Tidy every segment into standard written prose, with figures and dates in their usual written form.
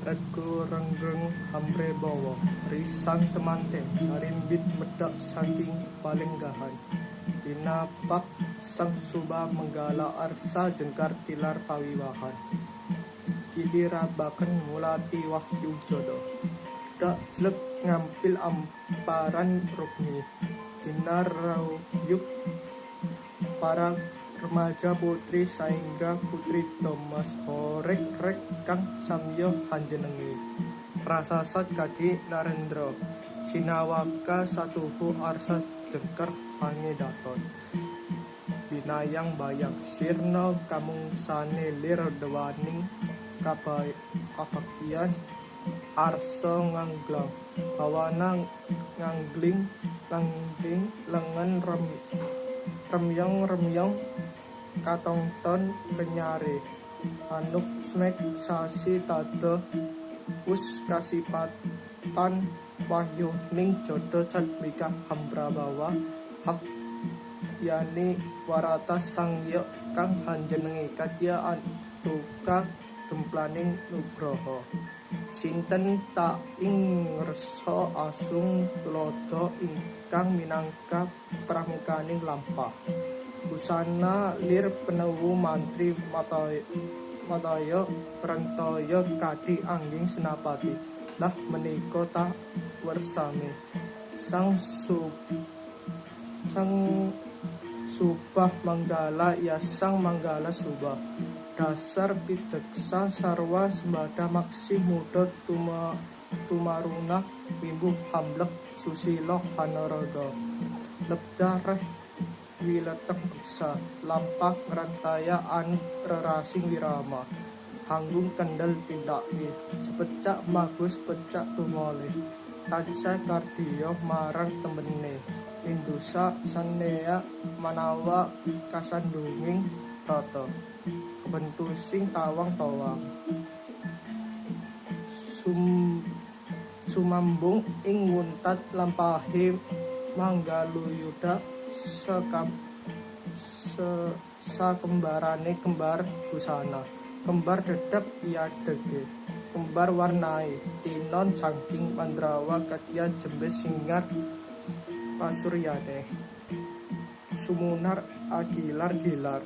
Regu Renggeng Hamrebawa Risang temanten sarimbit medhak saking palenggahan. Tinapak Sang Suba Menggala Arsa jengkar tilar pawiwahan. Kilirabaken ngulati wahyu jodo. Dak jleg ngampil amparan rukmi. Kinar rauyub para remaja putri saengga putri Thomas horeg reg kang samya hanjenengi. Rasasat kadi Narendra sinawaka satuhu arsa jengker pangedaton. Binayang bayang sirna kamungsane lir dewaning kabaktian arsa ngangglang bawana nganggling langging lengen remyong-remyong katongton kenyare anuk smek sasi tada us kasipatan wahyuning jodo cadmika hambrabawa hak yani warata sangya kang hanjenengi kadya antuka gemplaning nugraha. Sinten ta ing ngresa asung tuladha ingkang minangka pramukaning lampah. Busana lir penewu mantri mataya prantaya kadi angging senapati. Lah menika ta wersame sang Subah Manggala ya Sang Manggala Subah. Dasar pideksa sarwa sembada maksih muda tumaruna wimbuh hamblek susila hanaraga. Lebda reh wileteng beksa lampah ngrantaya an rerasing wirama. Hanggung kendel tindake sepecak magus pecak tumole. Tansah kardiya marang temene. Indusa sanea manawa kasandunging tata. Kebentusing tawang-tawang. Sumambung ing wuntat lampahe manggaluyuda sakembarane kembar busana. Kembar dedep piadege, kembar warnae tinon saking Pandrawa kadya jembe singar pasuryane. Sumunar agilar-gilar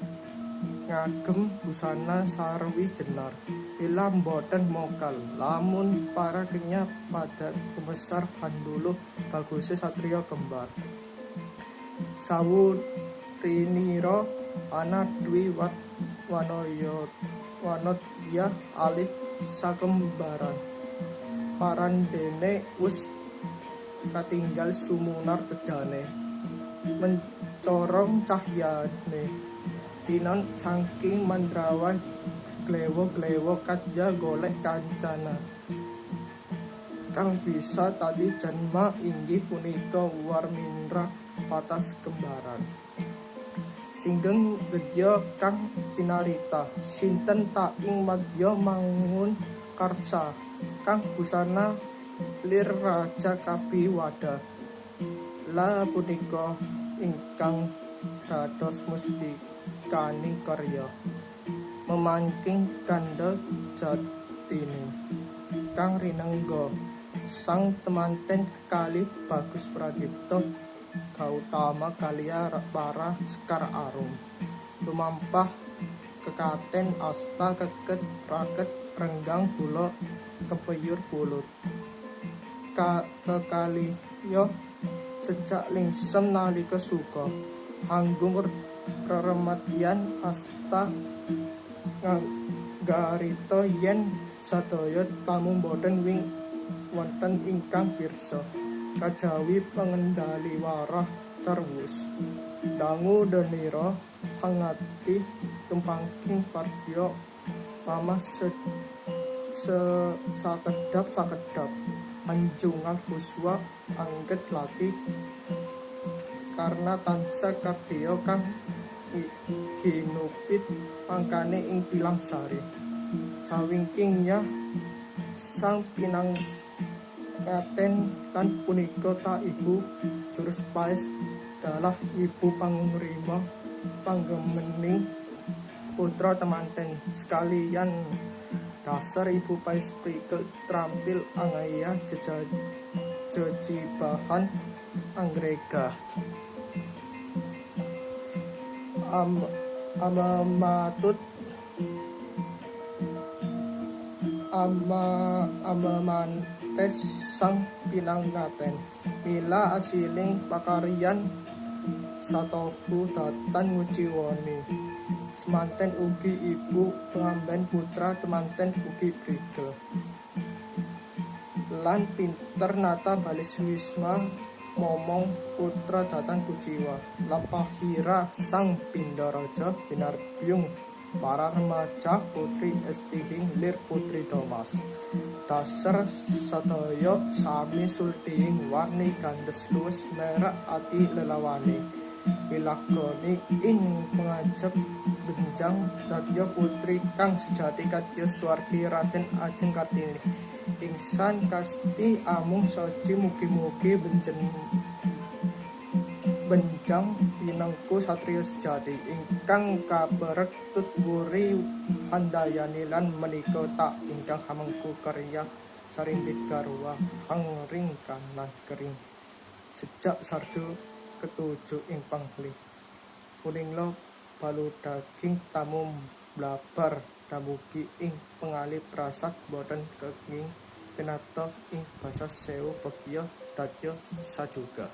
ngagem busana sarwi jenar. Bila mboten mokal lamun para kenya pada kemesar handuluh baguse satriya kembar. Sawu rinira ana dwi wat wanaya wanodya alit sakembaran. Parandene wus katinggal sumunar tejane mencorong cahyane. Tinon saking Mandrawa glewo-glewo kadya golek kancana kang bisa tadi janma inggih punika warmindra patas kembaran. Singgeng gedya kang cinarita sinten ta ing madya mangun karsa kang busana lir raja kabiwada. La punika ingkang dados mustikaning karya memangking kandha jatine kang rinengga sang temanten kekali Bagus Pradipta Gautama kaliya para Sekar Arum. Lumampah kekaten asta keket raket renggang bula kepeyur bulut. Kekaliya sejak lingsem nalika suka hanggung reremadyan asta nggarita yen sadaya tamu boten wing wonten ingkang pirsa kajawi pengendali warah terwus. Dangu denira hangati tumpangking pardya mamah sakedap-sakedap anjungan huswa angget lati karena tansah kardiya kang ginupit mangkane ing tilam sari. Sawingkingnya sang pinanganten lan punika ta ibu jurus paes dalah ibu pangrima panggemening putra temanten sekalian Dasar ibu pais prigel trampil angaya jejibahan angrega. Amamatut amamantes sang pinangaten. Mila asiling pakaryan satohu datan nguciwani. Semanten ugi ibu pengamben putra temanten ugi prigel. Lan pinter nata balis wisma momong putra datan kuciwa. Lapahira sang pindaraja binarbyung para remaja putri estihing lir putri Thomas. Dasar sadaya sami sultihing warni gandes luwes merak ati lelawane. Pilakoni ing pengajep benjang dadya putri kang sejati kadya swargi Raden Ajeng Kartini. Ingsan kasti amung saji mugi-mugi benjang pinengku satriya sejati ingkang kaperek tut wuri handayani lan menika tak ingkang hamengku karya sarimbit garwa hangring kanan kering sejak sarju ketujuh ing pangli kuninglo balu daging tamu blabar damugi ing pengalih prasak boten kenging pinata ing basa sewu bagya dadya sajuga.